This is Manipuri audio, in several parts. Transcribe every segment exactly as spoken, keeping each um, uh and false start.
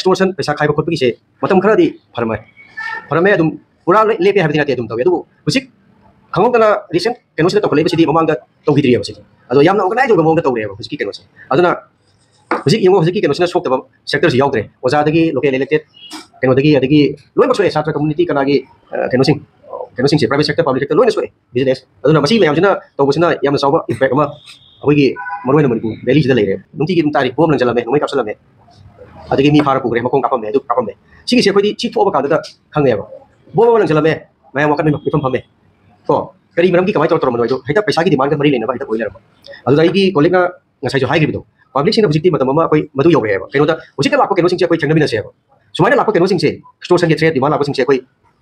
ꯑꯦꯛꯁꯇꯣꯔꯁꯟ, ꯄꯩꯁꯥ ꯈꯥꯏꯕ ꯈꯣꯠꯄꯒꯤꯁꯦ ꯃꯇꯝ ꯈꯔꯗꯤ ꯐꯔꯝꯃꯦ꯫ ꯐꯔꯝꯃꯦ, ꯑꯗꯨꯝ ꯄꯨꯔꯥ ꯂꯣꯏ ꯂꯦꯞꯄꯦ ꯍꯥꯏꯕꯗꯤ ꯅꯠꯇꯦ, ꯑꯗꯨꯝ ꯇꯧꯋꯦ꯫ ꯑꯗꯨꯕꯨ ꯍꯧꯖꯤꯛ ꯈꯪꯍꯧꯗꯅ ꯔꯤꯁꯦꯟ ꯀꯩꯅꯣꯁꯤꯗ ꯇꯧꯈꯠꯂꯛꯏꯕꯁꯤꯗꯤ ꯃꯃꯥꯡꯗ ꯇꯧꯈꯤꯗ꯭ꯔꯤꯑꯕ ꯁꯤꯗꯤ꯫ ꯑꯗꯣ ꯌꯥꯝꯅ ꯑꯣꯔꯒꯅꯥꯏꯖ ꯑꯣꯏꯕ ꯃꯑꯣꯡꯗ ꯇꯧꯔꯦꯕ ꯍꯧꯖꯤꯛꯀꯤ ꯀꯩꯅꯣꯁꯦ꯫ ꯑꯗꯨꯅ ꯍꯧꯖꯤꯛ ꯌꯦꯡꯉꯣ, ꯍꯧꯖꯤꯛꯀꯤ ꯀꯩꯅꯣꯁꯤꯅ ꯁꯣꯛꯇꯕ ꯁꯦꯛꯇꯔꯁꯤ ꯌꯥꯎꯗ꯭ꯔꯦ꯫ ꯑꯣꯖꯥꯗꯒꯤ, ꯂꯣꯀꯦꯜ ꯏꯂꯦꯛꯇꯦꯠ, ꯀꯩꯅꯣꯗꯒꯤ, ꯑꯗꯒꯤ ꯂꯣꯏꯅꯃꯛ ꯁꯣꯛꯑꯦ꯫ ꯁꯥꯇ꯭ꯔ ꯀꯝꯃꯨꯅꯤꯇꯤ ꯀꯅꯥꯒꯤ, ꯑ, ꯀꯩꯅꯣꯁꯤꯡ, ꯀꯩꯅꯣꯁꯤꯡꯁꯦ, ꯄ꯭ꯔꯥꯏꯚꯦꯠ ꯁꯦꯛꯇꯔ, ꯄꯕ꯭ꯂꯤꯛ ꯁꯦꯛꯇꯔ ꯂꯣꯏꯅ ꯁꯣꯛꯑꯦ꯫ ꯕꯤꯖꯤꯅꯦꯁ꯫ ꯑꯗꯨꯅ ꯃꯁꯤ ꯃꯌꯥꯝꯁꯤꯅ ꯇꯧꯕꯁꯤꯅ ꯌꯥꯝꯅ ꯆꯥꯎꯕ ꯏꯝꯄꯦꯛ ꯑꯃ ꯑꯩꯈꯣꯏꯒꯤ ꯃꯔꯨꯑꯣꯏꯅ ꯃꯅꯤꯄꯨꯔ ꯚꯦꯂꯤꯁꯤꯗ ꯂꯩꯔꯦ꯫ ꯅꯨꯡꯇꯤꯒꯤ ꯑꯗꯨꯝ ꯇꯥꯔꯤ, ꯕꯣꯝ ꯂꯪꯁꯤꯜꯂꯝꯃꯦ, ꯅꯣꯡꯃꯩ ꯀꯥꯞꯁꯤꯜꯂꯝꯃꯦ, ꯑꯗꯒꯤ ꯃꯤ ꯐꯥꯔ ꯄꯨꯈ꯭ꯔꯦ, ꯃꯈꯣꯡ ꯀꯥꯞꯄꯝꯃꯦ, ꯑꯗꯨ ꯀꯥꯞꯄꯝꯃꯦ꯫ ꯁꯤꯒꯤꯁꯦ ꯑꯩꯈꯣꯏꯗꯤ ꯁꯤ ꯊꯣꯛꯑꯕ ꯀꯥꯟꯗꯗ ꯈꯪꯉꯦꯕ꯫ ꯕꯣꯝ ꯑꯃ ꯂꯪꯁꯤꯜꯂꯝꯃꯦ, ꯃꯌꯥꯝ ꯋꯥꯀꯠ ꯃꯤꯐꯝ ꯐꯝꯃꯦ꯫ ꯀꯣ, ꯀꯔꯤ ꯃꯔꯝꯒꯤ, ꯀꯃꯥꯏꯅ ꯇꯧꯔ ꯇꯧꯔꯝꯕꯅꯣ ꯍꯥꯏꯗꯣ ꯍꯦꯛꯇ ꯄꯩꯁꯥꯒꯤ ꯗꯤꯃꯥꯟꯒ ꯃꯔꯤ ꯂꯩꯅꯕ ꯍꯦꯛꯇ ꯑꯣꯏ ꯂꯩꯔꯝꯕ꯫ ꯑꯗꯨꯗ ꯑꯩꯒꯤ ꯀꯣꯂꯤꯛꯅ ꯉꯁꯥꯏꯁꯨ ꯍꯥꯏꯈꯤꯕꯗꯣ, ꯄꯕ꯭ꯂꯤꯛꯁꯤꯡꯅ ꯍꯧꯖꯤꯛꯇꯤ ꯃꯇꯝ ꯑꯃ ꯑꯩꯈꯣꯏ ꯃꯗꯨ ꯌꯧꯔꯛꯑꯦꯕ꯫ ꯀꯩꯅꯣꯗ ꯍꯧꯖꯤꯛꯇ ꯂꯥꯛꯄ ꯀꯩꯅꯣꯁꯤꯡꯁꯦ ꯑꯩꯈꯣꯏ ꯊꯦꯡꯅꯃꯤꯟꯅꯁꯦꯕ꯫ ꯁꯨꯃꯥꯏꯅ ꯂꯥꯛꯄ ꯀꯩꯅꯣꯁꯤꯡꯁꯦ, ꯑꯦꯛꯁꯇꯣꯔꯁꯟꯒꯤ ꯊ꯭ꯔꯦꯠ, ꯗꯤꯃꯥꯟ ꯂꯥꯛꯄꯁꯤꯡꯁꯦ ꯑꯩꯈꯣꯏ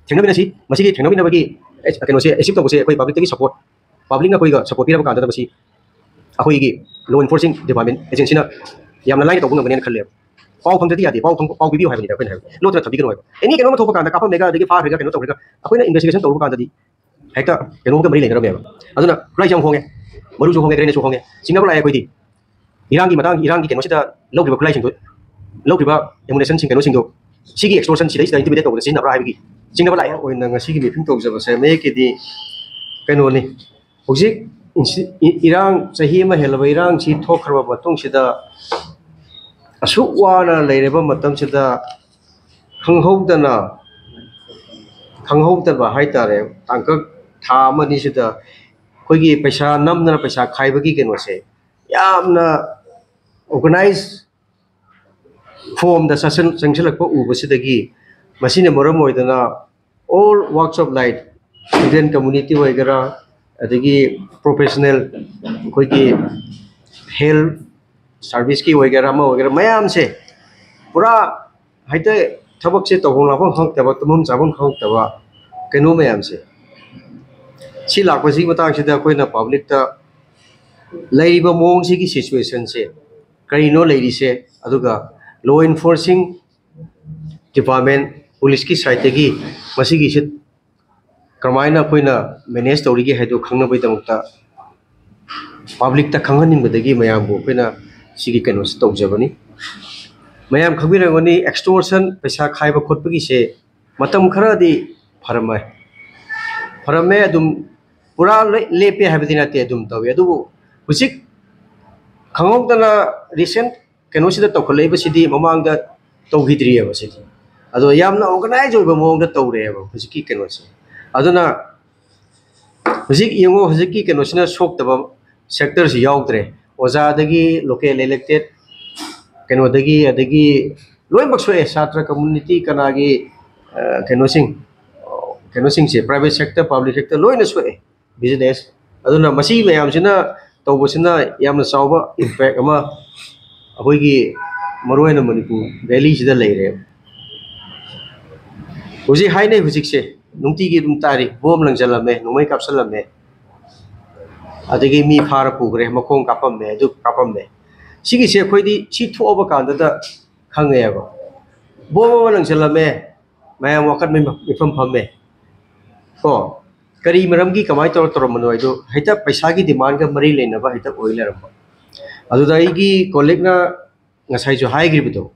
ꯊꯦꯡꯅꯃꯤꯟꯅꯁꯤ꯫ ꯃꯁꯤꯒꯤ ꯊꯦꯡꯅꯃꯤꯟꯅꯕꯒꯤ, ꯑꯦ, ꯀꯩꯅꯣꯁꯦ ꯑꯦꯆꯤꯞ ꯇꯧꯕꯁꯦ ꯑꯩꯈꯣꯏ ꯄꯕ꯭ꯂꯤꯛꯇꯒꯤ ꯁꯄꯣꯔꯠ, ꯄꯕ꯭ꯂꯤꯛꯅ ꯑꯩꯈꯣꯏꯒ ꯁꯄꯣꯔꯠ ꯄꯤꯔꯕ ꯀꯥꯟꯗ ꯃꯁꯤ ꯑꯩꯈꯣꯏꯒꯤ ꯂꯣ ꯏꯟꯐꯣꯔꯁꯤꯡ ꯗꯤꯄꯥꯔꯠꯃꯦꯟ ꯑꯦꯖꯦꯟꯁꯤꯅ ꯌꯥꯝꯅ ꯂꯥꯏꯅ ꯇꯧꯕ ꯉꯝꯒꯅꯦꯅ ꯈꯜꯂꯦꯕ꯫ ꯄꯥꯎ ꯐꯪꯗ꯭ꯔꯗꯤ ꯌꯥꯗꯦ, ꯄꯥꯎ ꯐꯪ-, ꯄꯥꯎ ꯄꯤꯕꯤꯌꯨ ꯍꯥꯏꯕꯅꯤꯗ ꯑꯩꯈꯣꯏꯅ ꯍꯥꯏꯕ꯫ ꯂꯣꯠꯇꯅ ꯊꯝꯕꯤꯒꯅꯨ ꯍꯥꯏꯕ꯫ ꯑꯦꯅꯤ ꯀꯩꯅꯣꯝ ꯊꯣꯛꯄ ꯀꯥꯟꯗ ꯀꯥꯞꯄꯝꯃꯦꯒ, ꯑꯗꯒꯤ ꯐꯥꯈ꯭ꯔꯦꯒ, ꯀꯩꯅꯣ ꯇꯧꯈ꯭ꯔꯦꯒ, ꯑꯩꯈꯣꯏꯅ ꯏꯟꯚꯦꯁꯇꯤꯒꯦꯁꯟ ꯇꯧꯔꯨꯕ ꯀꯥꯟꯗꯗꯤ ꯍꯦꯛꯇ ꯀꯩꯅꯣꯝꯒ ꯃꯔꯤ ꯂꯩꯅꯔꯝꯃꯦꯕ꯫ ꯑꯗꯨꯅ ꯄ꯭ꯔꯥꯏꯁ ꯌꯥꯝ ꯍꯣꯡꯉꯦ, ꯃꯔꯨꯁꯨ ꯍꯣꯡꯉꯦ, ꯒ꯭ꯔꯦꯅꯦꯠꯁꯨ ꯍꯣꯡꯉꯦ, ꯆꯤꯡꯅꯕ ꯂꯥꯛꯑꯦ ꯑꯩꯈꯣꯏꯗꯤ꯫ ꯏꯔꯥꯡꯒꯤ ꯃꯇꯥꯡ, ꯏꯔꯥꯡꯒꯤ ꯀꯩꯅꯣꯁꯤꯗ ꯂꯧꯈ꯭ꯔꯤꯕ ꯈꯨꯠꯂꯥꯏꯁꯤꯡꯗꯣ, ꯂꯧꯈ꯭ꯔꯤꯕ ꯑꯦꯃꯨꯅꯦꯁꯟꯁꯤꯡ, ꯀꯩꯅꯣꯁꯤꯡꯗꯣ, ꯁꯤꯒꯤ ꯑꯦꯛꯁꯇꯣꯔꯁꯟ ꯁꯤꯗꯩꯁꯤꯗ ꯏꯟꯇꯤꯃꯤꯗꯦꯠ ꯇꯧꯕꯗ ꯁꯤꯖꯤꯟꯅꯕ꯭ꯔꯥ ꯍꯥꯏꯕꯒꯤ ꯆꯤꯡꯅꯕ ꯂꯥꯛꯑꯦ꯫ ꯑꯣꯏꯅ ꯉꯁꯤꯒꯤ ꯃꯤꯐꯝ ꯇꯧꯖꯕꯁꯦ ꯃꯌꯦꯛꯀꯤꯗꯤ ꯀꯩꯅꯣꯅꯤ, ꯍꯧꯖꯤꯛ ꯏꯟꯁꯤ-, ꯏ-, ꯏꯔꯥꯡ, ꯆꯍꯤ ꯑꯃ ꯍꯦꯜꯂꯕ ꯏꯔꯥꯡꯁꯤ ꯊꯣꯛꯈ꯭ꯔꯕ ꯃꯇꯨꯡꯁꯤꯗ, ꯑꯁꯨꯛ ꯋꯥꯅ ꯂꯩꯔꯕ ꯃꯇꯝꯁꯤꯗ ꯈꯪꯍꯧꯗꯅ, ꯈꯪꯍꯧꯗꯕ ꯍꯥꯏꯇꯥꯔꯦ, ꯇꯥꯡꯀꯛ ꯊꯥ ꯑꯃ ꯑꯅꯤꯁꯤꯗ ꯑꯩꯈꯣꯏꯒꯤ ꯄꯩꯁꯥ ꯅꯝꯗꯅ ꯄꯩꯁꯥ ꯈꯥꯏꯕꯒꯤ ꯀꯩꯅꯣꯁꯦ ꯌꯥꯝꯅ ꯑꯣꯔꯒꯅꯥꯏꯖ ꯐꯣꯝꯗ ꯆꯪꯁꯤꯜ-, ꯆꯪꯁꯤꯜꯂꯛꯄ ꯎꯕꯁꯤꯗꯒꯤ, ꯃꯁꯤꯅ ꯃꯔꯝ ꯑꯣꯏꯗꯅ all walks of life, student community ꯑꯣꯏꯒꯦꯔꯥ, ꯑꯗꯒꯤ ꯄ꯭ꯔꯣꯐꯦꯁꯅꯦꯜ, ꯑꯩꯈꯣꯏꯒꯤ ꯍꯦꯜꯊ ꯁꯥꯔꯚꯤꯁꯀꯤ ꯑꯣꯏꯒꯦꯔꯥ, ꯑꯃ ꯑꯣꯏꯒꯦꯔꯥ, ꯃꯌꯥꯝꯁꯦ ꯄꯨꯔꯥ ꯍꯦꯛꯇ ꯊꯕꯛꯁꯦ ꯇꯧꯐꯝ ꯂꯥꯛꯐꯝ ꯈꯪꯉꯛꯇꯕ, ꯇꯨꯝꯐꯝ ꯆꯥꯐꯝ ꯈꯪꯉꯛꯇꯕ, ꯀꯩꯅꯣ ꯃꯌꯥꯝꯁꯦ, ꯁꯤ ꯂꯥꯛꯄꯁꯤꯒꯤ ꯃꯇꯥꯡꯁꯤꯗ ꯑꯩꯈꯣꯏꯅ ꯄꯕ꯭ꯂꯤꯛꯇ ꯂꯩꯔꯤꯕ ꯃꯑꯣꯡꯁꯤꯒꯤ ꯁꯤꯆꯨꯋꯦꯁꯟꯁꯦ ꯀꯔꯤꯅꯣ ꯂꯩꯔꯤꯁꯦ, ꯑꯗꯨꯒ ꯂꯣ ꯏꯟꯐꯣꯔꯁꯤꯡ ꯗꯤꯄꯥꯔꯠꯃꯦꯟ, ꯄꯨꯂꯤꯁꯀꯤ ꯁꯥꯏꯠꯇꯒꯤ ꯃꯁꯤꯒꯤꯁꯤ ꯀꯔꯝꯍꯥꯏꯅ ꯑꯩꯈꯣꯏꯅ ꯃꯦꯅꯦꯖ ꯇꯧꯔꯤꯒꯦ ꯍꯥꯏꯗꯣ ꯈꯪꯅꯕꯒꯤꯗꯃꯛꯇ ꯄꯕ꯭ꯂꯤꯛꯇ ꯈꯪꯍꯟꯅꯤꯡꯕꯗꯒꯤ ꯃꯌꯥꯝꯕꯨ ꯑꯩꯈꯣꯏꯅ ꯁꯤꯒꯤ ꯀꯩꯅꯣꯁꯤ ꯇꯧꯖꯕꯅꯤ꯫ ꯃꯌꯥꯝ ꯈꯪꯕꯤꯔꯝꯒꯅꯤ, ꯑꯦꯛꯁꯇꯣꯔꯁꯟ, ꯄꯩꯁꯥ ꯈꯥꯏꯕ ꯈꯣꯠꯄꯒꯤꯁꯦ ꯃꯇꯝ ꯈꯔꯗꯤ ꯐꯔꯝꯃꯦ, ꯐꯔꯝꯃꯦ ꯑꯗꯨꯝ, ꯄꯨꯔꯥ ꯂꯣꯏ ꯂꯦꯞꯄꯦ ꯍꯥꯏꯕꯗꯤ ꯅꯠꯇꯦ, ꯑꯗꯨꯝ ꯇꯧꯏ꯫ ꯑꯗꯨꯕꯨ ꯍꯧꯖꯤꯛ ꯈꯪꯍꯧꯗꯅ ꯔꯤꯁꯦꯟ ꯀꯩꯅꯣꯁꯤꯗ ꯇꯧꯈꯠꯂꯛꯏꯕꯁꯤꯗꯤ ꯃꯃꯥꯡꯗ ꯇꯧꯈꯤꯗ꯭ꯔꯤꯑꯕ ꯁꯤꯗꯤ꯫ ꯑꯗꯣ ꯌꯥꯝꯅ ꯑꯣꯔꯒꯅꯥꯏꯖ ꯑꯣꯏꯕ ꯃꯑꯣꯡꯗ ꯇꯧꯔꯦꯕ ꯍꯧꯖꯤꯛꯀꯤ ꯀꯩꯅꯣꯁꯦ꯫ ꯑꯗꯨꯅ ꯍꯧꯖꯤꯛ ꯌꯦꯡꯉꯣ, ꯍꯧꯖꯤꯛꯀꯤ ꯀꯩꯅꯣꯁꯤꯅ ꯁꯣꯛꯇꯕ ꯁꯦꯛꯇꯔꯁꯤ ꯌꯥꯎꯗ꯭ꯔꯦ꯫ ꯑꯣꯖꯥꯗꯒꯤ, ꯂꯣꯀꯦꯜ ꯏꯂꯦꯛꯇꯦꯠ ꯀꯩꯅꯣꯗꯒꯤ, ꯑꯗꯒꯤ ꯂꯣꯏꯅꯃꯛ ꯁꯣꯛꯑꯦ꯫ ꯁꯥꯇ꯭ꯔ ꯀꯝꯃꯨꯅꯤꯇꯤ, ꯀꯅꯥꯒꯤ, ꯑ, ꯀꯩꯅꯣꯁꯤꯡ, ꯀꯩꯅꯣꯁꯤꯡꯁꯦ, ꯄ꯭ꯔꯥꯏꯚꯦꯠ ꯁꯦꯛꯇꯔ, ꯄꯕ꯭ꯂꯤꯛ ꯁꯦꯛꯇꯔ ꯂꯣꯏꯅ ꯁꯣꯛꯑꯦ꯫ ꯕꯤꯖꯤꯅꯦꯁ꯫ ꯑꯗꯨꯅ ꯃꯁꯤ ꯃꯌꯥꯝꯁꯤꯅ ꯇꯧꯕꯁꯤꯅ ꯌꯥꯝꯅ ꯆꯥꯎꯕ ꯏꯝꯄꯦꯛ ꯑꯃ ꯑꯩꯈꯣꯏꯒꯤ ꯃꯔꯨꯑꯣꯏꯅ ꯃꯅꯤꯄꯨꯔ ꯚꯦꯂꯤꯁꯤꯗ ꯂꯩꯔꯦ꯫ ꯍꯧꯖꯤꯛ ꯍꯥꯏꯅꯩ, ꯍꯧꯖꯤꯛꯁꯦ ꯅꯨꯡꯇꯤꯒꯤ ꯑꯗꯨꯝ ꯇꯥꯔꯤ, ꯕꯣꯝ ꯂꯪꯁꯤꯜꯂꯝꯃꯦ, ꯅꯣꯡꯃꯩ ꯀꯥꯞꯁꯤꯜꯂꯝꯃꯦ, ꯑꯗꯒꯤ ꯃꯤ ꯐꯥꯔ ꯄꯨꯈ꯭ꯔꯦ, ꯃꯈꯣꯡ ꯀꯥꯞꯄꯝꯃꯦ, ꯑꯗꯨ ꯀꯥꯞꯄꯝꯃꯦ꯫ ꯁꯤꯒꯤꯁꯦ ꯑꯩꯈꯣꯏꯗꯤ ꯁꯤ ꯊꯣꯛꯑꯕ ꯀꯥꯟꯗꯗ ꯈꯪꯉꯦꯕ꯫ ꯕꯣꯝ ꯑꯃ ꯂꯪꯁꯤꯜꯂꯝꯃꯦ, ꯃꯌꯥꯝ ꯋꯥꯀꯠ ꯃꯤꯐꯝ ꯐꯝꯃꯦ꯫ ꯀꯣ, ꯀꯔꯤ ꯃꯔꯝꯒꯤ, ꯀꯃꯥꯏꯅ ꯇꯧꯔ ꯇꯧꯔꯝꯕꯅꯣ ꯍꯥꯏꯗꯣ, ꯍꯦꯛꯇ ꯄꯩꯁꯥꯒꯤ ꯗꯤꯃꯥꯟꯒ ꯃꯔꯤ ꯂꯩꯅꯕ ꯍꯦꯛꯇ ꯑꯣꯏ ꯂꯩꯔꯝꯕ꯫ ꯑꯗꯨꯗ ꯑꯩꯒꯤ ꯀꯣꯂꯤꯛꯅ ꯉꯁꯥꯏꯁꯨ ꯍꯥꯏꯈ꯭ꯔꯤꯕꯗꯣ,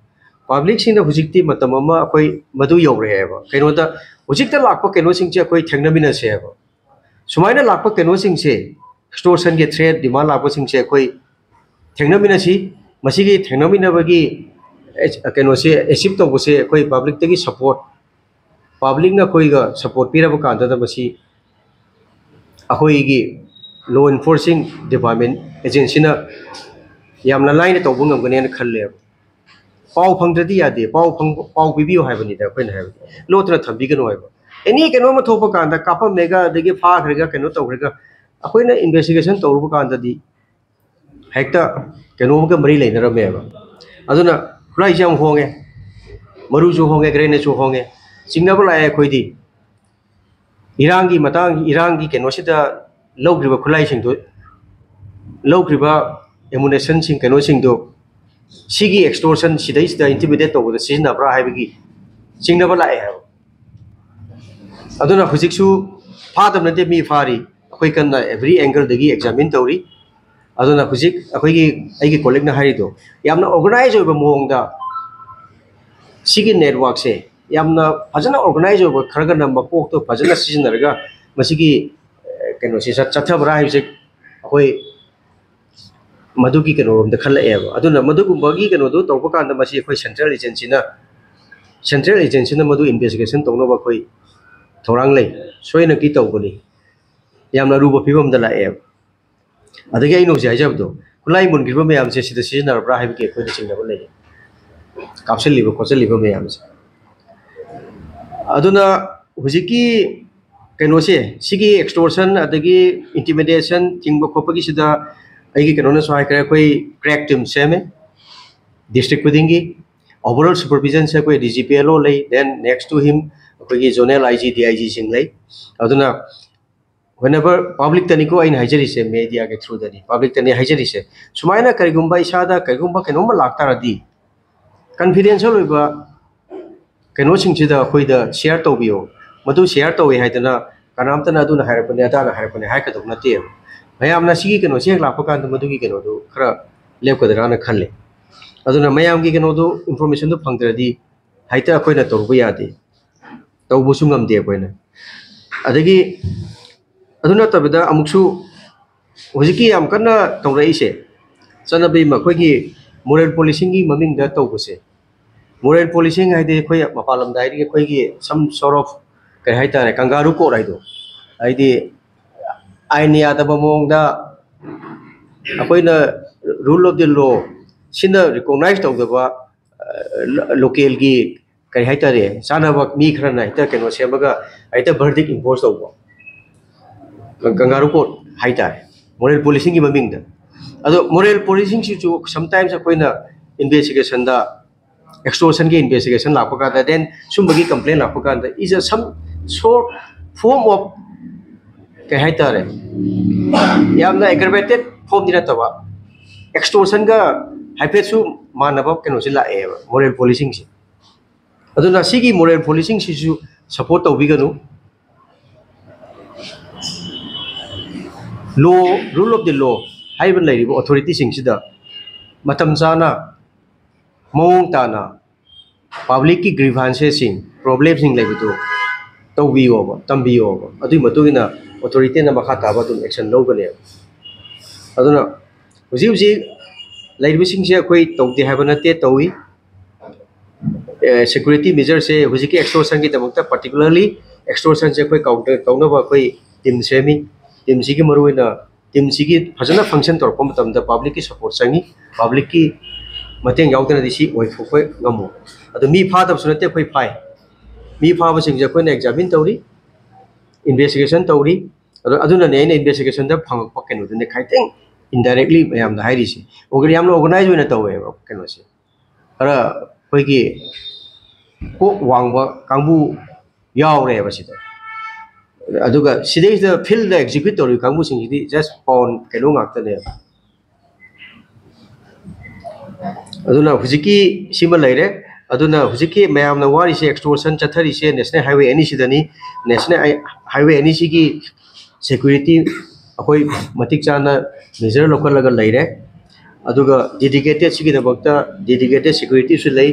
ꯄꯕ꯭ꯂꯤꯛꯁꯤꯡꯗ ꯍꯧꯖꯤꯛꯇꯤ ꯃꯇꯝ ꯑꯃ ꯑꯩꯈꯣꯏ ꯃꯗꯨ ꯌꯧꯔꯛꯑꯦꯕ꯫ ꯀꯩꯅꯣꯗ, ꯍꯧꯖꯤꯛꯇ ꯂꯥꯛꯄ ꯀꯩꯅꯣꯁꯤꯡꯁꯦ ꯑꯩꯈꯣꯏ ꯊꯦꯡꯅꯃꯤꯟꯅꯁꯦꯕ꯫ ꯁꯨꯃꯥꯏꯅ ꯂꯥꯛꯄ ꯀꯩꯅꯣꯁꯤꯡꯁꯦ, ꯑꯦꯛꯁꯇꯣꯔꯁꯟꯒꯤ ꯊ꯭ꯔꯦꯠ, ꯗꯤꯃꯥꯟ ꯂꯥꯛꯄꯁꯤꯡꯁꯦ ꯑꯩꯈꯣꯏ ꯊꯦꯡꯅꯃꯤꯟꯅꯁꯤ꯫ ꯃꯁꯤꯒꯤ ꯊꯦꯡꯅꯃꯤꯟꯅꯕꯒꯤ, ꯑꯦ-, ꯀꯩꯅꯣꯁꯦ ꯑꯦꯆꯤꯞ ꯇꯧꯕꯁꯦ ꯑꯩꯈꯣꯏ ꯄꯕ꯭ꯂꯤꯛꯇꯒꯤ ꯁꯄꯣꯔꯠ, ꯄꯕ꯭ꯂꯤꯛꯅ ꯑꯩꯈꯣꯏꯒ ꯁꯄꯣꯔꯠ ꯄꯤꯔꯕ ꯀꯥꯟꯗꯗ ꯃꯁꯤ ꯑꯩꯈꯣꯏꯒꯤ ꯂꯣ ꯏꯟꯐꯣꯔꯁꯤꯡ ꯗꯤꯄꯥꯔꯠꯃꯦꯟ, ꯑꯦꯖꯦꯟꯁꯤꯅ ꯌꯥꯝꯅ ꯂꯥꯏꯅ ꯇꯧꯕ ꯉꯝꯒꯅꯦꯅ ꯈꯜꯂꯦꯕ꯫ ꯄꯥꯎ ꯐꯪꯗ꯭ꯔꯗꯤ ꯌꯥꯗꯦ, ꯄꯥꯎ ꯐꯪ-, ꯄꯥꯎ ꯄꯤꯕꯤꯌꯨ ꯍꯥꯏꯕꯅꯤꯗ ꯑꯩꯈꯣꯏꯅ ꯍꯥꯏꯕꯗꯤ, ꯂꯣꯠꯇꯨꯅ ꯊꯝꯕꯤꯒꯅꯨ ꯍꯥꯏꯕ꯫ ꯑꯦꯅꯤ ꯀꯩꯅꯣꯝꯃ ꯊꯣꯛꯄ ꯀꯥꯟꯗ ꯀꯥꯞꯄꯝꯃꯦꯒ, ꯑꯗꯒꯤ ꯐꯥꯈ꯭ꯔꯦꯒ, ꯀꯩꯅꯣ ꯇꯧꯈ꯭ꯔꯦꯒ, ꯑꯩꯈꯣꯏꯅ ꯏꯟꯚꯦꯁꯇꯤꯒꯦꯁꯟ ꯇꯧꯔꯨꯕ ꯀꯥꯟꯗꯗꯤ ꯍꯦꯛꯇ ꯀꯩꯅꯣꯝꯒ ꯃꯔꯤ ꯂꯩꯅꯔꯝꯃꯦꯕ꯫ ꯑꯗꯨꯅ ꯈꯨꯠꯂꯥꯏꯁꯦ ꯌꯥꯝ ꯍꯣꯡꯉꯦ, ꯃꯔꯨꯁꯨ ꯍꯣꯡꯉꯦ, ꯒ꯭ꯔꯦꯅꯦꯠꯁꯨ ꯍꯣꯡꯉꯦ, ꯆꯤꯡꯅꯕ ꯂꯥꯛꯑꯦ ꯑꯩꯈꯣꯏꯗꯤ꯫ ꯏꯔꯥꯡꯒꯤ ꯃꯇꯥꯡ, ꯏꯔꯥꯡꯒꯤ ꯀꯩꯅꯣꯁꯤꯗ ꯂꯧꯈ꯭ꯔꯤꯕ ꯈꯨꯠꯂꯥꯏꯁꯤꯡꯗꯨ, ꯂꯧꯈ꯭ꯔꯤꯕ ꯑꯦꯃꯨꯅꯦꯁꯟꯁꯤꯡ, ꯀꯩꯅꯣꯁꯤꯡꯗꯨ ꯁꯤꯒꯤ ꯑꯦꯛꯁꯇꯣꯔꯁꯟ ꯁꯤꯗꯩꯁꯤꯗ ꯏꯟꯇꯤꯃꯤꯗꯦꯠ ꯇꯧꯕꯗ ꯁꯤꯖꯤꯟꯅꯕ꯭ꯔꯥ ꯍꯥꯏꯕꯒꯤ ꯆꯤꯡꯅꯕ ꯂꯥꯛꯑꯦ ꯍꯥꯏꯕ꯫ ꯑꯗꯨꯅ ꯍꯧꯖꯤꯛꯁꯨ ꯐꯥꯗꯕ ꯅꯠꯇꯦ, ꯃꯤ ꯐꯥꯔꯤ꯫ ꯑꯩꯈꯣꯏ ꯀꯟꯅ ꯑꯦꯚ꯭ꯔꯤ ꯑꯦꯡꯒꯜꯗꯒꯤ ꯑꯦꯛꯖꯥꯃꯤꯟ ꯇꯧꯔꯤ꯫ ꯑꯗꯨꯅ ꯍꯧꯖꯤꯛ ꯑꯩꯈꯣꯏꯒꯤ, ꯑꯩꯒꯤ ꯀꯣꯂꯤꯛꯅ ꯍꯥꯏꯔꯤꯗꯣ ꯌꯥꯝꯅ ꯑꯣꯔꯒꯅꯥꯏꯖ ꯑꯣꯏꯕ ꯃꯑꯣꯡꯗ ꯁꯤꯒꯤ ꯅꯦꯠꯋꯥꯛꯁꯦ ꯌꯥꯝꯅ ꯐꯖꯅ ꯑꯣꯔꯒꯅꯥꯏꯖ ꯑꯣꯏꯕ, ꯈꯔꯒꯅ ꯃꯀꯣꯛꯇꯣ ꯐꯖꯅ ꯁꯤꯖꯤꯟꯅꯔꯒ ꯃꯁꯤꯒꯤ ꯀꯩꯅꯣꯁꯤ ꯆꯠꯊꯕ꯭ꯔꯥ ꯍꯥꯏꯕꯁꯦ ꯑꯩꯈꯣꯏ ꯃꯗꯨꯒꯤ ꯀꯩꯅꯣꯔꯣꯝꯗ ꯈꯜꯂꯛꯑꯦꯕ꯫ ꯑꯗꯨꯅ ꯃꯗꯨꯒꯨꯝꯕꯒꯤ ꯀꯩꯅꯣꯗꯣ ꯇꯧꯕ ꯀꯥꯟꯗ ꯃꯁꯤ ꯑꯩꯈꯣꯏ ꯁꯦꯟꯇ꯭ꯔꯦꯜ ꯑꯦꯖꯦꯟꯁꯤꯅ ꯁꯦꯟꯇ꯭ꯔꯦꯜ ꯑꯦꯖꯦꯟꯁꯤꯅ ꯃꯗꯨ ꯏꯟꯚꯦꯁꯇꯤꯒꯦꯁꯟ ꯇꯧꯅꯕ ꯑꯩꯈꯣꯏ ꯊꯧꯔꯥꯡ ꯂꯩ, ꯁꯣꯏꯅꯀꯤ ꯇꯧꯒꯅꯤ꯫ ꯌꯥꯝꯅ ꯑꯔꯨꯕ ꯐꯤꯕꯝꯗ ꯂꯥꯛꯑꯦꯕ꯫ ꯑꯗꯒꯤ ꯑꯩꯅ ꯍꯧꯖꯤꯛ ꯍꯥꯏꯖꯕꯗꯣ, ꯈꯨꯠꯂꯥꯏ ꯃꯨꯟꯈ꯭ꯔꯤꯕ ꯃꯌꯥꯝꯁꯦ ꯁꯤꯗ ꯁꯤꯖꯤꯟꯅꯔꯕ꯭ꯔꯥ ꯍꯥꯏꯕꯒꯤ ꯑꯩꯈꯣꯏꯗ ꯆꯤꯡꯅꯕ ꯂꯩ, ꯀꯥꯞꯁꯤꯜꯂꯤꯕ ꯈꯣꯠꯆꯜꯂꯤꯕ ꯃꯌꯥꯝꯁꯦ꯫ ꯑꯗꯨꯅ ꯍꯧꯖꯤꯛꯀꯤ ꯀꯩꯅꯣꯁꯦ, ꯁꯤꯒꯤ ꯑꯦꯛꯁꯇꯣꯔꯁꯟ ꯑꯗꯒꯤ ꯏꯟꯇꯤꯃꯤꯗꯦꯁꯟ ꯊꯤꯡꯕ ꯈꯣꯠꯄꯒꯤꯁꯤꯗ ꯑꯩꯒꯤ ꯀꯩꯅꯣꯅꯁꯨ ꯍꯥꯏꯈ꯭ꯔꯦ, ꯑꯩꯈꯣꯏ ꯀ꯭ꯔꯦꯛ ꯇꯤꯝ ꯁꯦꯝꯃꯦ ꯗꯤꯁꯇ꯭ꯔꯤꯛ ꯈꯨꯗꯤꯡꯒꯤ꯫ ꯑꯣꯚꯔ ꯑꯣꯜ ꯁꯨꯄꯔꯚꯤꯖꯟꯁꯦ ꯑꯩꯈꯣꯏ ꯗꯤ ꯖꯤ ꯄꯤ ꯑꯦꯜ ꯑꯣ ꯂꯩ, then next to him ꯑꯩꯈꯣꯏꯒꯤ zonal I G, D I ꯖꯤꯁꯤꯡ ꯂꯩ꯫ ꯑꯗꯨꯅ whenever, ꯄꯕ꯭ꯂꯤꯛꯇꯅꯤꯀꯣ ꯑꯩꯅ ꯍꯥꯏꯖꯔꯤꯁꯦ, ꯃꯦꯗꯤꯌꯥꯒꯤ ꯊ꯭ꯔꯨꯗꯅꯤ, ꯄꯕ꯭ꯂꯤꯛꯇꯅꯤ ꯍꯥꯏꯖꯔꯤꯁꯦ, ꯁꯨꯃꯥꯏꯅ ꯀꯔꯤꯒꯨꯝꯕ ꯏꯁꯥꯗ ꯀꯔꯤꯒꯨꯝꯕ ꯀꯩꯅꯣꯝꯃ ꯂꯥꯛꯇꯥꯔꯗꯤ, ꯀꯟꯐꯤꯗꯦꯟꯁꯤꯌꯦꯜ ꯑꯣꯏꯕ ꯀꯩꯅꯣꯁꯤꯡꯁꯤꯗ ꯑꯩꯈꯣꯏꯗ ꯁꯤꯌꯔ ꯇꯧꯕꯤꯌꯣ꯫ ꯃꯗꯨ ꯁꯤꯌꯔ ꯇꯧꯋꯦ ꯍꯥꯏꯗꯅ ꯀꯅꯥꯝꯇꯅ ꯑꯗꯨꯅ ꯍꯥꯏꯔꯛꯄꯅꯦ, ꯑꯗꯥꯅ ꯍꯥꯏꯔꯛꯄꯅꯦ ꯍꯥꯏꯒꯗꯧ ꯅꯠꯇꯦꯕ꯫ ꯃꯌꯥꯝꯅ ꯁꯤꯒꯤ ꯀꯩꯅꯣꯁꯦ ꯍꯦꯛ ꯂꯥꯛꯄ ꯀꯥꯟꯗ ꯃꯗꯨꯒꯤ ꯀꯩꯅꯣꯗꯨ ꯈꯔ ꯂꯦꯞꯀꯗ꯭ꯔꯥꯅ ꯈꯜꯂꯦ꯫ ꯑꯗꯨꯅ ꯃꯌꯥꯝꯒꯤ ꯀꯩꯅꯣꯗꯨ, ꯏꯟꯐꯣꯔꯃꯦꯁꯟꯗꯨ ꯐꯪꯗ꯭ꯔꯗꯤ ꯍꯦꯛꯇ ꯑꯩꯈꯣꯏꯅ ꯇꯧꯔꯨꯕ ꯌꯥꯗꯦ, ꯇꯧꯕꯁꯨ ꯉꯝꯗꯦ ꯑꯩꯈꯣꯏꯅ꯫ ꯑꯗꯒꯤ ꯑꯗꯨ ꯅꯠꯇꯕꯗ ꯑꯃꯨꯛꯁꯨ ꯍꯧꯖꯤꯛꯀꯤ ꯌꯥꯝ ꯀꯟꯅ ꯇꯧꯔꯛꯏꯁꯦ, ꯆꯠꯅꯕꯤ ꯑꯃ, ꯑꯩꯈꯣꯏꯒꯤ ꯃꯣꯔꯦꯜ ꯄꯣꯂꯤꯁꯤꯡꯒꯤ ꯃꯃꯤꯡꯗ ꯇꯧꯕꯁꯦ꯫ ꯃꯣꯔꯦꯜ ꯄꯣꯂꯤꯁꯤꯡ ꯍꯥꯏꯗꯤ ꯑꯩꯈꯣꯏ ꯃꯄꯥꯟ ꯂꯝꯗ ꯍꯥꯏꯔꯗꯤ ꯑꯩꯈꯣꯏꯒꯤ some sort of, ꯀꯩ ꯍꯥꯏꯇꯥꯔꯦ, ꯀꯪꯒꯥꯔꯨ ꯀꯣꯔꯠ ꯍꯥꯏꯗꯣ, ꯍꯥꯏꯗꯤ ꯑꯥꯏꯟ ꯌꯥꯗꯕ ꯃꯑꯣꯡꯗ ꯑꯩꯈꯣꯏꯅ rule of the law ꯁꯤꯅ ꯔꯤꯀꯣꯛꯅꯥꯏꯖ ꯇꯧꯗꯕ, ꯂꯣꯀꯦꯜꯒꯤ, ꯀꯔꯤ ꯍꯥꯏꯇꯥꯔꯦ, ꯆꯥꯟꯅꯕ ꯃꯤ ꯈꯔꯅ ꯍꯦꯛꯇ ꯀꯩꯅꯣ ꯁꯦꯝꯃꯒ ꯍꯦꯛꯇ ꯚꯔꯗꯤꯛ ꯏꯝꯄꯣꯁ ꯇꯧꯕ, ꯀꯪꯒꯥꯔꯨ ꯀꯣꯔꯠ ꯍꯥꯏꯇꯥꯔꯦ, ꯃꯣꯔꯦꯜ ꯄꯣꯂꯤꯁꯤꯡꯒꯤ ꯃꯃꯤꯡꯗ꯫ ꯑꯗꯣ ꯃꯣꯔꯦꯜ ꯄꯣꯂꯤꯁꯤꯡꯁꯤꯁꯨ ꯁꯝꯇꯥꯏꯝꯁ ꯑꯩꯈꯣꯏꯅ ꯏꯟꯚꯦꯁꯇꯤꯒꯦꯁꯟꯗ, ꯑꯦꯛꯁꯇꯣꯔꯁꯟꯒꯤ ꯏꯟꯚꯦꯁꯇꯤꯒꯦꯁꯟ ꯂꯥꯛꯄ ꯀꯥꯟꯗ, then ꯁꯨꯝꯕꯒꯤ ꯀꯝꯄ꯭ꯂꯦꯟ ꯂꯥꯛꯄ ꯀꯥꯟꯗ, is a some sort form of, ꯀꯩ ꯍꯥꯏꯇꯥꯔꯦ, ꯌꯥꯝꯅ ꯑꯦꯒ꯭ꯔꯕꯦꯇꯦꯠ ꯐꯣꯝꯗꯤ ꯅꯠꯇꯕ, ꯑꯦꯛꯁꯇꯣꯔꯁꯟꯒ ꯍꯥꯏꯐꯦꯠꯁꯨ ꯃꯥꯟꯅꯕ ꯀꯩꯅꯣꯁꯤ ꯂꯥꯛꯑꯦꯕ ꯃꯣꯔꯦꯜ ꯄꯣꯂꯤꯁꯤꯡꯁꯦ꯫ ꯑꯗꯨꯅ ꯁꯤꯒꯤ ꯃꯣꯔꯦꯜ ꯄꯣꯂꯤꯁꯤꯡꯁꯤꯁꯨ ꯁꯄꯣꯔꯠ ꯇꯧꯕꯤꯒꯅꯨ꯫ ꯂꯣ, rule of the law ꯍꯥꯏꯔꯤꯕ ꯂꯩꯔꯤꯕ ꯑꯣꯊꯣꯔꯤꯇꯤꯁꯤꯡꯁꯤꯗ ꯃꯇꯝ ꯆꯥꯅ, ꯃꯑꯣꯡ ꯇꯥꯅ ꯄꯕ꯭ꯂꯤꯛꯀꯤ ꯒ꯭ꯔꯤꯚꯥꯟꯁꯦꯁꯁꯤꯡ, ꯄ꯭ꯔꯣꯕ꯭ꯂꯦꯝꯁꯤꯡ ꯂꯩꯕꯗꯨ ꯇꯧꯕꯤꯌꯣꯕ, ꯇꯝꯕꯤꯌꯣꯕ꯫ ꯑꯗꯨꯒꯤ ꯃꯇꯨꯡ ꯏꯟꯅ ꯑꯣꯊꯣꯔꯤꯇꯤꯅ ꯃꯈꯥ ꯇꯥꯕ ꯑꯗꯨꯝ ꯑꯦꯛꯁꯟ ꯂꯧꯒꯅꯦꯕ꯫ ꯑꯗꯨꯅ ꯍꯧꯖꯤꯛ ꯍꯧꯖꯤꯛ ꯂꯩꯔꯤꯕꯁꯤꯡꯁꯦ ꯑꯩꯈꯣꯏ ꯇꯧꯗꯦ ꯍꯥꯏꯕ ꯅꯠꯇꯦ, ꯇꯧꯏ꯫ ꯁꯦꯀ꯭ꯌꯨꯔꯤꯇꯤ ꯃꯦꯖꯔꯁꯦ ꯍꯧꯖꯤꯛꯀꯤ ꯑꯦꯛꯁꯇꯣꯔꯁꯟꯒꯤꯗꯃꯛꯇ, ꯄꯥꯔꯇꯤꯀꯨꯂꯔꯂꯤ ꯑꯦꯛꯁꯇꯣꯔꯁꯟꯁꯦ ꯑꯩꯈꯣꯏ ꯀꯥꯎꯟꯇꯔ ꯇꯧꯅꯕ ꯑꯩꯈꯣꯏ ꯇꯤꯝ ꯁꯦꯝꯃꯤ꯫ ꯇꯤꯝꯁꯤꯒꯤ ꯃꯔꯨꯑꯣꯏꯅ, ꯇꯤꯝꯁꯤꯒꯤ ꯐꯖꯅ ꯐꯪꯁꯟ ꯇꯧꯔꯛꯄ ꯃꯇꯝꯗ ꯄꯕ꯭ꯂꯤꯛꯀꯤ ꯁꯄꯣꯔꯠ ꯆꯪꯉꯤ꯫ ꯄꯕ꯭ꯂꯤꯛꯀꯤ ꯃꯇꯦꯡ ꯌꯥꯎꯗꯅꯗꯤ ꯁꯤ ꯑꯣꯏꯊꯣꯛꯄ ꯉꯝꯃꯣꯏ꯫ ꯑꯗꯣ ꯃꯤ ꯐꯥꯗꯕꯁꯨ ꯅꯠꯇꯦ, ꯑꯩꯈꯣꯏ ꯐꯥꯏ꯫ ꯃꯤ ꯐꯥꯕꯁꯤꯡꯁꯦ ꯑꯩꯈꯣꯏꯅ ꯑꯦꯛꯖꯥꯃꯤꯟ ꯇꯧꯔꯤ, ꯏꯟꯚꯦꯁꯇꯤꯒꯦꯁꯟ ꯇꯧꯔꯤ꯫ ꯑꯗꯣ ꯑꯗꯨꯅꯅꯦ ꯑꯩꯅ ꯏꯟꯚꯦꯁꯇꯤꯒꯦꯁꯟꯗ ꯐꯪꯉꯛꯄ ꯀꯩꯅꯣꯗꯨꯅꯦ ꯈꯤꯇꯪ ꯏꯟꯗꯥꯏꯔꯦꯛꯂꯤ ꯃꯌꯥꯝꯗ ꯍꯥꯏꯔꯤꯁꯦ꯫ ꯑꯣꯔꯒ-, ꯌꯥꯝꯅ ꯑꯣꯔꯒꯅꯥꯏꯖ ꯑꯣꯏꯅ ꯇꯧꯋꯦꯕ ꯀꯩꯅꯣꯁꯦ꯫ ꯈꯔ ꯑꯩꯈꯣꯏꯒꯤ ꯀꯣꯛ ꯋꯥꯡꯕ ꯀꯥꯡꯕꯨ ꯌꯥꯎꯔꯦꯕ ꯁꯤꯗ꯫ ꯑꯗꯨꯒ ꯁꯤꯗꯩꯁꯤꯗ ꯐꯤꯜꯗ ꯑꯦꯛꯖꯤꯀ꯭ꯌꯨꯠ ꯇꯧꯔꯤꯕ ꯀꯥꯡꯕꯨꯁꯤꯡꯁꯤꯗꯤ ꯖꯁ ꯄꯥꯎꯟ ꯀꯩꯅꯣ ꯉꯥꯛꯇꯅꯦꯕ꯫ ꯑꯗꯨꯅ ꯍꯧꯖꯤꯛꯀꯤ ꯁꯤꯃ ꯂꯩꯔꯦ꯫ ꯑꯗꯨꯅ ꯍꯧꯖꯤꯛꯀꯤ ꯃꯌꯥꯝꯅ ꯋꯥꯔꯤꯁꯦ, ꯑꯦꯛꯁꯇꯣꯔꯁꯟ ꯆꯠꯊꯔꯤꯁꯦ ꯅꯦꯁꯅꯦꯜ ꯍꯥꯏꯋꯦ ꯑꯅꯤꯁꯤꯗꯅꯤ꯫ ꯅꯦꯁꯅꯦꯜ ꯍꯥꯏ-, ꯍꯥꯏꯋꯦ ꯑꯅꯤꯁꯤꯒꯤ ꯁꯦꯀ꯭ꯌꯨꯔꯤꯇꯤ ꯑꯩꯈꯣꯏ ꯃꯇꯤꯛ ꯆꯥꯅ ꯃꯦꯖꯔ ꯂꯧꯈꯠꯂꯒ ꯂꯩꯔꯦ꯫ ꯑꯗꯨꯒ ꯗꯦꯗꯤꯀꯦꯇꯦꯠ, ꯁꯤꯒꯤꯗꯃꯛꯇ ꯗꯦꯗꯤꯀꯦꯇꯦꯠ ꯁꯦꯀ꯭ꯌꯨꯔꯤꯇꯤꯁꯨ ꯂꯩ꯫